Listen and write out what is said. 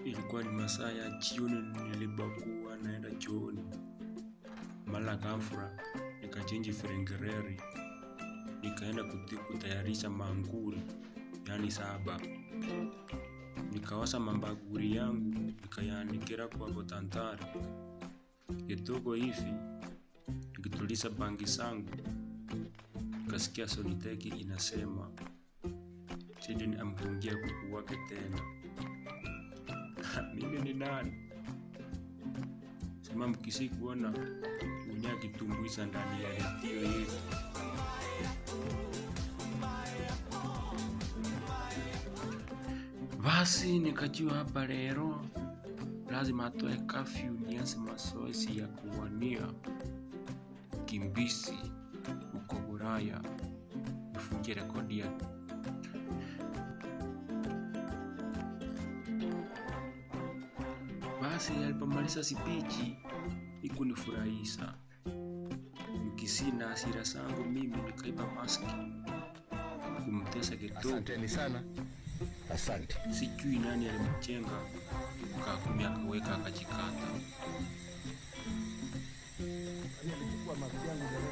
Ilikuwa ni masaa ya jioni, nilipokuwa naenda chooni. Mara ghafla nikachenji firengereri, nikaenda kutayarisha maanguri, yani saba. Nikaosha mambaguri yangu nikayanikira kwa botantari kidogo hivi, nikituliza bangi zangu, nikasikia Soniteki inasema Jaden amfungia kuku wake tena. Mimi ni nani? Sema mkisi kuona unya akitumbuiza ndani ya redio yetu. Basi nikajua hapa leo lazima atoe kafyu, nianze mazoezi ya kuwania kimbizi huko Bulaya, nifungie rekodi ya. Basi alipomaliza sipichi ikunifurahisha. Mkisii na hasira zangu mimi nikaiba maski kumtesa kidogo. Asanteni sana, asante. Sijui nani alimchenga kakumi akaweka akajikata. Alichukua maski yangu jamani.